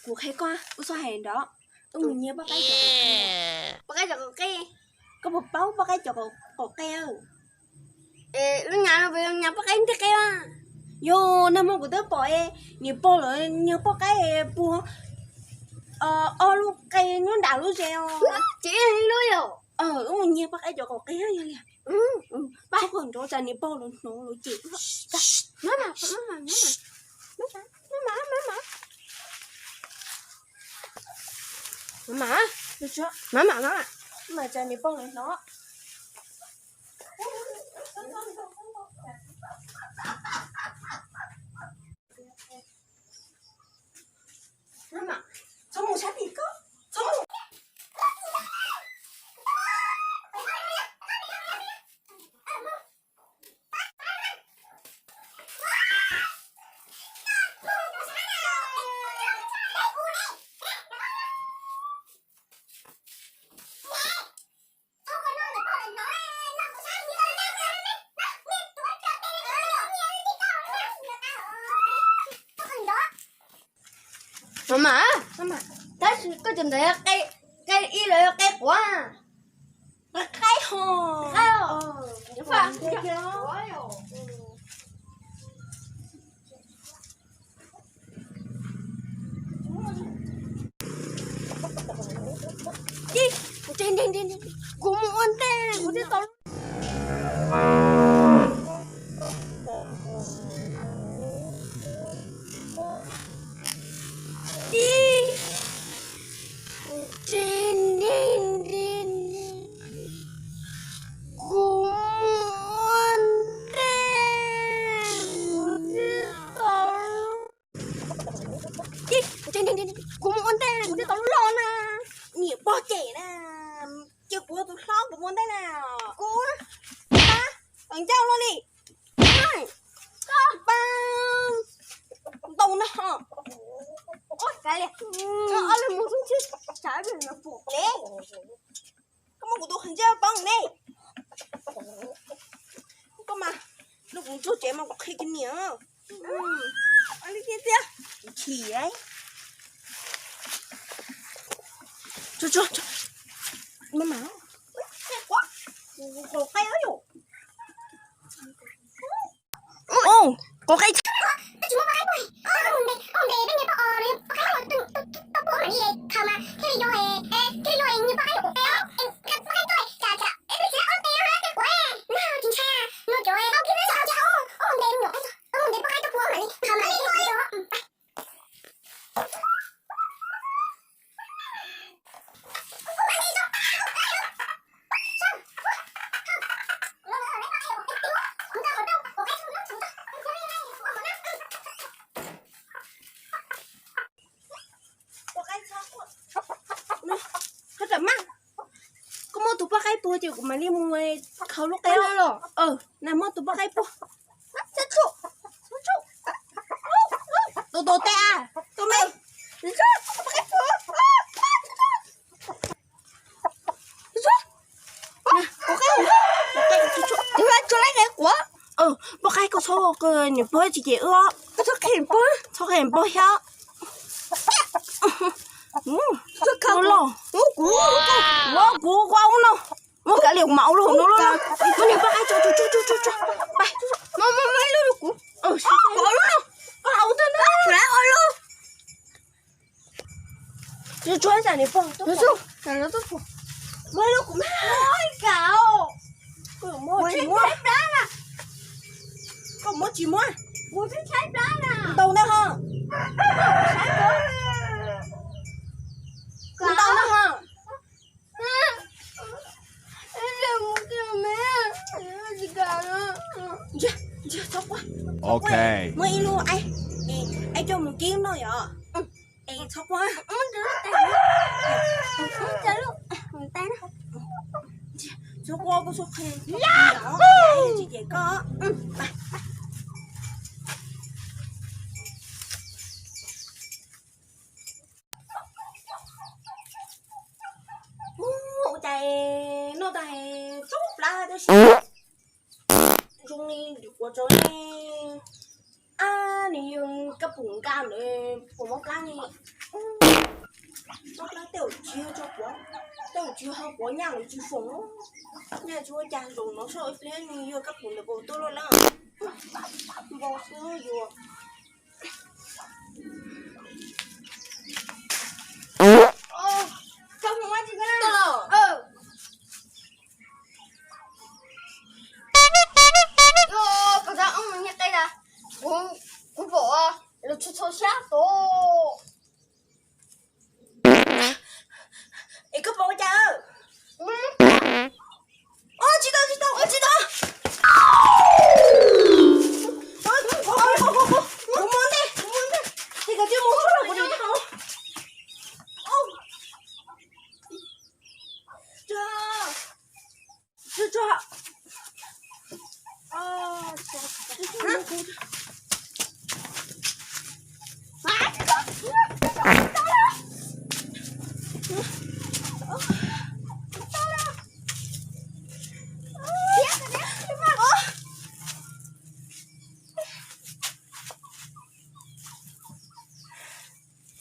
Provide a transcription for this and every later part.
Kuv qhia koj, wb txhob hais nrov, wb mus nyiag poj qaib cov qaib. Poj qaib cov qaib. Koj puas paub poj qaib cov qaib? Lub nyab no puas yog nyab poj qaib ntiag qaib a? Yog, nag hmo kuv twb pom niam pog lawv nyiag poj qaib puag ob lub qe nyob nram lub zes os. Ces ib lub yom? Wb mus nyiag poj qaib cov qaib yog li. Pab qhov nrov tsam niam pog lawv hnov lawv cem. Mama, mama, mama, tsam niam pog lawv hnov. Txhob mus sab tim koj, txhob mus. Mama, tab sis koj cov ntawd qe ib los yog qe quav? Qe qaib ho. Kuv mus ua ntej, kuv twb tau. Kuv mus ua ntej, kuv twb tau. Kuv mus ua ntej, kuv twb tau loj na. Niam pog cem na. Cia kuv ua tus hlob, kuv mus ua ntej na. Kuv, tab, ncauj luaj li. Koj pab ntau na ho. Ua kav liam, ob leeg mus xwb ntshe tshav ntuj no pom ne. Koj muab kuv tus qhov ncauj poob ne. Koj mas, lub kuv ntsuag tsev mas kuv qhia kiag niam. Li tiag tiag. Chim. Tsuag tsuag, maj mam. Kuv qhov qe yom. Ub, kuv qe. Koj muab tus poj qaib puag ces kuv mam li mus khawb lub qe los. Nag muab tus poj qaib puag. Tus tus tes a, tus me. Tus poj qaib puag. Tus poj qaib koj txhob, niam pog tsis cem wb, txhob qhia niam pog thiab. Kuv, kuv, kuv ua ub no, muab kav liam kuv mam ua lub no los. Niam pog, koj muab tsis muab, ntau ntau ho, ntau ntau ho. Ok, muab ib lub, es coj mus kib noj yom. Es txhob quaj, txhob quaj, kuv txhob qhia, tsis cem koj. Ua cas noj tag tsub plab tab sis zoo li kuv tso ne. Ab, nws yog kab pum nka ntawd puas mob plab ne. Muab plab tej zaum tsis yog tso quav, tej zaum tsis yog quav nyaj lawv tsis foom, nyaj tsis ua cas zoo no, soj ib pliag nws yuag kab pum ntawm paus tuaj lawm. Npau xwb yuav. Koj mus ua tsis koj na. Koj tab ob mus nyiag qe na, kuv pom lawv tsis txhua sab tos. Es koj pom ua cas? Tsis tau, tsis tau, tsis tau. Kuv mus ntej, kuv mus ntej. Ces koj cia mus, kuv mus ntej.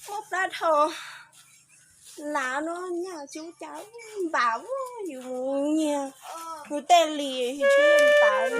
Muab plab dhau. Lav no nyaj tsis ua cas, npam yus mus nyiag yus tej li tsis npam.